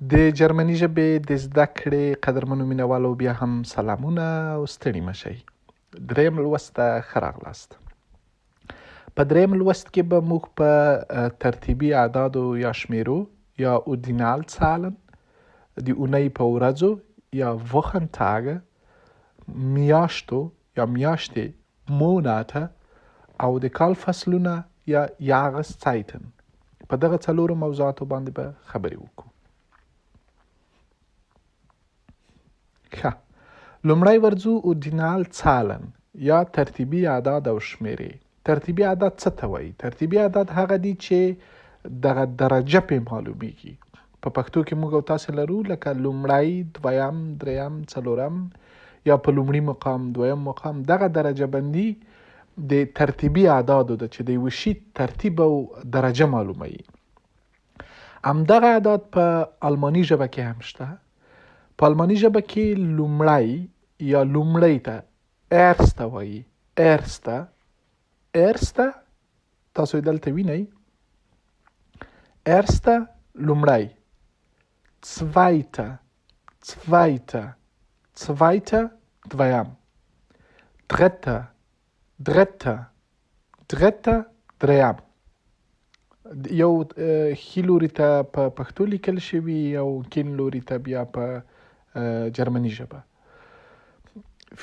د جرمني ژبې د زده کړې قدرمنو مینوالو بیا هم سلامونه او ستړي مه شئ. دریم لوست ته ښه راغلاست. په دریم لوست کې به موږ په ترتیبي اعدادو یا شمیرو یا Ordinalzahlen، د اونۍ په ورځو یا Wochentage، میاشتو یا میاشتې Monate او د کال فصلونه یا Jahreszeiten په دغه څلورو موضوعاتو باندې به خبرې وکړو. ښه، لومړی ورځو Ordinalzahlen یا ترتیبي اعداد او شمیرې. ترتیبي اعداد څه ته وایي؟ ترتیبي اعداد هغه دي چې دغه درجه پې معلومیږي. په پښتو کې موږ او تاسې لرو لکه لومړی، دویم، دریم، څلورم یا په لومړي مقام، دویم مقام. دغه درجه بندي د ترتیبي اعدادو ده چې د یوه شي ترتیب او درجه معلوموي. همدغه اعداد په آلماني ژبه کې هم شته. په آلماني ژبه کې لومړی یا لومړی ته erste وایي. Erste، erste تاسو یې دلته وینئ. Erste لومړی، zweite، zweite، zweite دویم، dritte، dritte، dritte دریم. یو ښي لوري ته په پښتو لیکل شوي او کیڼ لوري ته بیا په جرمني ژبه.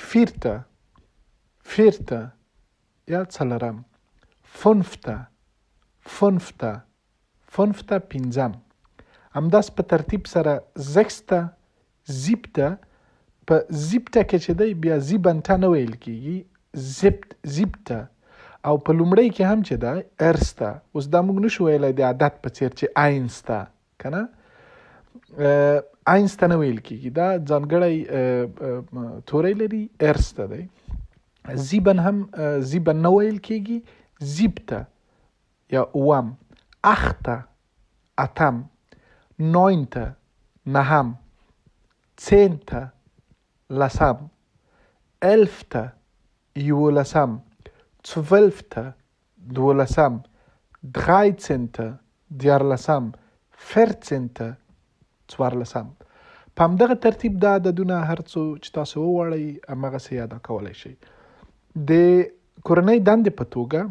Vierte، vierte یا څلورم، fünfte، fünfte، fünfte پنځم. همداس په ترتیب سره sechste، siebte. په siebte کې چې دی بیا siebente نه ویل کیږي، siebt، siebte. او په لومړۍ کې هم چې ده erste. اوس دا موږ نشو ویلی د عدد په څیر چې einste، که نه einste نه ویل کیږي، دا ځانګړی توری لري، erste دی. Sieben هم sieben نه ویل کیږي، siebte یا اووم، achte اتم، neunte نهم، zehnte لسم، elfte یولسم، zwölfte دولسم، dreizehnte دیارلسم، vierzehnte څوارلسم. په همدغه ترتیب دا عددونه هر څو چې تاسو وغواړئ هماغسې ادا کولی شئ. د کورنۍ دندې په توګه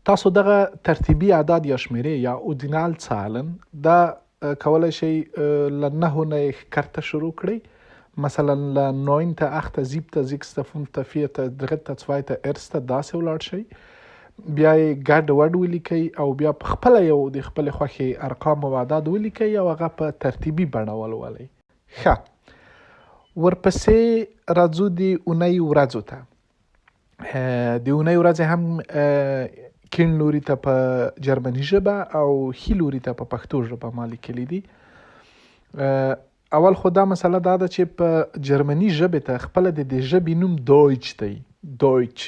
تاسو دغه ترتیبي اعداد یا شمیرې یا Ordinalzahlen دا کولی شئ له نهو نه یې ښکته شروع کړئ. مثلا له neunte، achte، siebte، sechste، fünfte، vierte، dritte، zweite، erste داسې ولاړ شئ. بیا یې ګډ وډ ولیکئ او بیا په خپله یو د خپلې خوښې ارقام او اعداد ولیکئ او هغه په ترتیبي بڼه ولولئ. ښه، ورپسې راځو د اونۍ ورځو ته. د اونۍ ورځې هم کیڼ لوري ته په جرمني ژبه او ښي لوري ته په پښتو ژبه ما لیکلي دي. اول خو دا مسله دا ده چې په جرمني ژبې ته خپله د دې ژبې نوم Deutsch دی. Deutsch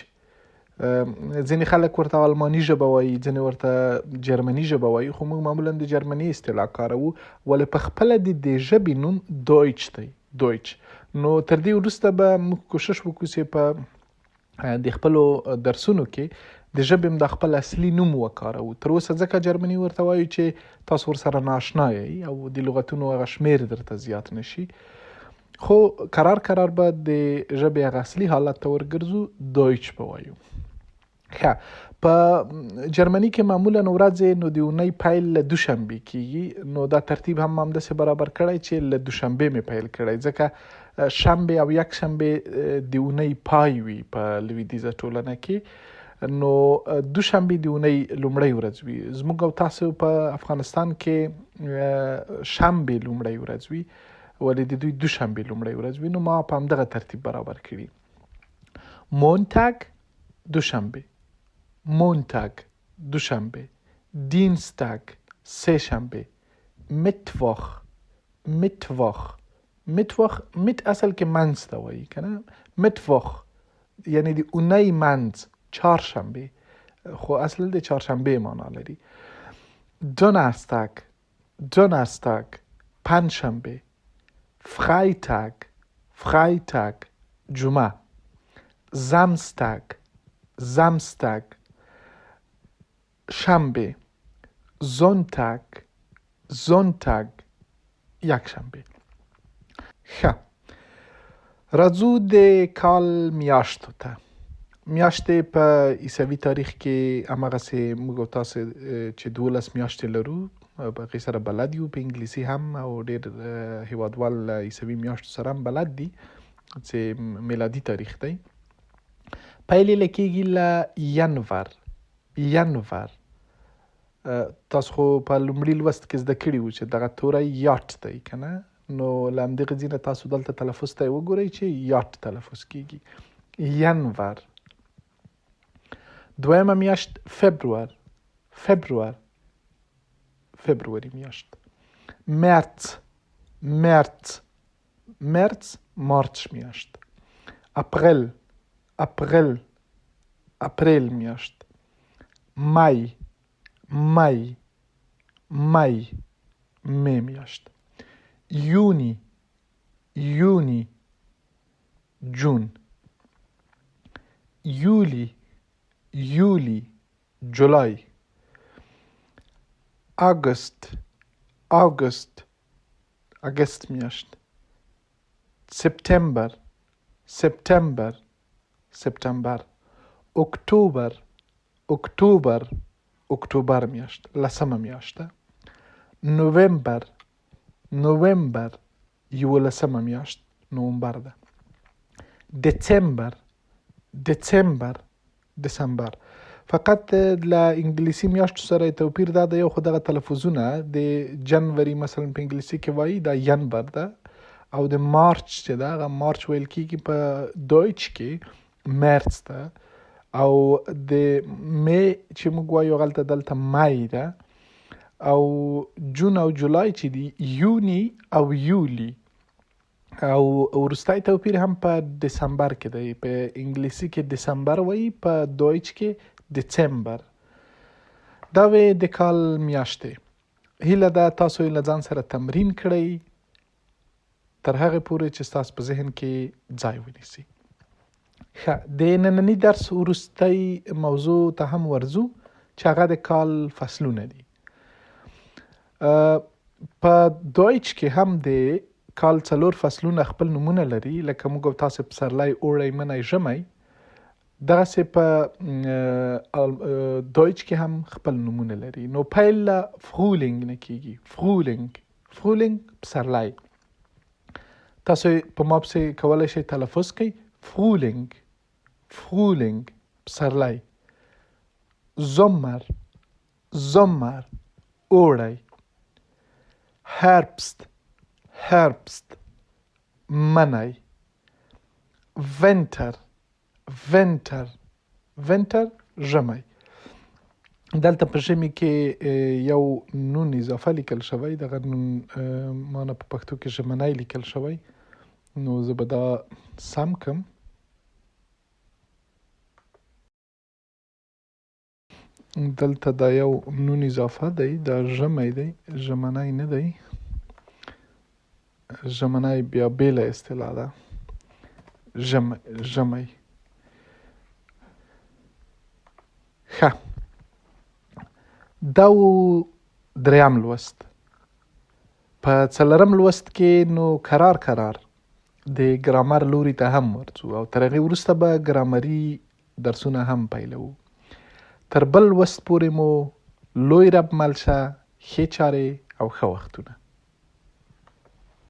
ځینې خلک ورته آلماني ژبه وایي، ځینې ورته جرمني ژبه وایي، خو موږ معمولا د جرمني اصطلاح کاروو، ولې په خپله د دې ژبې نوم Deutsch دی. Deutsch. نو تر دې وروسته به موږ کوشش وکړو چې په د خپلو درسونو کې د ژبې هم د خپل اصلي نوم وکاروو. تر اوسه ځکه جرمني ورته وایو چې تاسو ورسره نااشنا یئ او د لغتونو هغه شمېر درته زیات نشي، خو کرار کرار به د ژبې هغه اصلي حالت ته ورګرځو، Deutsch به وایو. ښه، په جرمني کې معمولا ورځې نو د اونۍ پیل له دوشنبې کیږي، نو دا ترتیب هم همداسې برابر کړی چې له دوشنبې مې پیل کړی، ځکه شنبه او یکشنبه د اونۍ پای وي په لویدیځه ټولنه کې، نو دوشنبه د اونۍ لومړۍ ورځ وي. زموږ او تاسو په افغانستان کې شنبه لومړۍ ورځ وي، ولې د دوی دوشنبه لومړۍ ورځ وي، نو ما په همدغه ترتیب برابر کړي. Montag دوشنبه، Montag دوشنبه، Dienstag سه شنبه، Mittwoch، Mittwoch، Mittwoch، Mitt اصل کې منځ ته وایي که نه، Mittwoch یعنی د اونۍ منځ، چهارشنبه، خو اصل د چهارشنبه معنا لري. Donnerstag، Donnerstag پنجشنبه، Freitag، Freitag جمعه، Samstag، Samstag شنبه، Sonntag، Sonntag یکشنبه. ښه، راځو د کال میاشتو ته. میاشتې په عیسوي تاریخ کې هماغسې موږ او تاسو چې 12 میاشتې لرو په هغې سره بلد یو، په انګلیسي هم او ډېر هیوادوال له عیسوي میاشتو سره هم بلد دي چې میلادي تاریخ دی. پیل یې کېږي له ینور. ینور تاسو خو په لومړي لوست کې زده کړي وو چې دغه توری یاټ دی که نه، نو له همدغې ځای نه تاسو دلته تلفظ ته یې وګورئ چې یاټ تلفظ کېږي. ینور. دویمه میاشت فبرور. فبرور، فبروري میاشت. مرڅ، مرڅ، مرڅ، مارچ میاشت. اپریل، اپریل، اپریل میاشت. می، می، می، می میاشت. یونی، یونی، جون. یولی، یولی، جولای. اګست، اګست، اګست میاشت. سپټمبر، سپټمبر، سپټمبر. اکتوبر، اکتوبر، اکتوبر میاشت، لسمه میاشت ده. نومبر، نومبر، یولسمه میاشت، نومبر ده. دسمبر، دسمبر، دسمبر. فقط له انګلیسي میاشتو سره یې توپیر دا دی، یو خو دغه تلفظونه د جنوري مثلا په انګلیسي کې وایي دا ینبر ده، او د مارچ چې ده هغه مارچ ویل کېږي په دویچ کې مرڅ ده، او د می چې موږ وایو هغلته دلته می ده، او جون او جولای چې دي یونی او یولی. او وروستی توپیر هم په دسمبر کې دی، په انګلیسي کې دسمبر وایي، په دویچ کې دسمبر. دا وې د کال میاشتې. هیله ده تاسو یې له ځان سره تمرین کړئ تر هغې پورې چې ستاسو په ذهن کې ځای ونیسي. ښه، د ننني درس وروستی موضوع ته هم ورځو چې هغه د کال فصلونه دي. په دویچ کې هم د کال 4 فصلونه خپل نومونه لري، لکه موږ او تاسو پسرلی، اوړی، منی، ژمی. دغسې په دویچ کې هم خپل نومونه لري. نو پیل له Frühling نه کېږي. Frühling، Frühling پسرلی. تاسو په ما پسې کولی شئ تلفظ کړئ. Frühling، Frühling پسرلی. Sommer، Sommer اوړی. Herbst، Herbst منی. Winter، Winter، Winter ژمی. دلته په ژمي کې یو نون اضافه لیکل شوی، دغه نون مانه په پښتو کې ژمنی لیکل شوی، نو زه به دا سم کم. دلته دا یو نون اضافه دی، دا ژمی دی، ژمنی نه دی. ژمنی بیا بېله اصطلاح ده. ژمی. ښه، دا و دریم لوست. په څلورم لوست کې نو کرار کرار د ګرامر لوري ته هم ورځو، او تر هغې وروسته به ګرامري درسونه هم پیلوو. تر بل لوست پورې مو لوی رب مل شه، ښې چارې او ښه وختونه.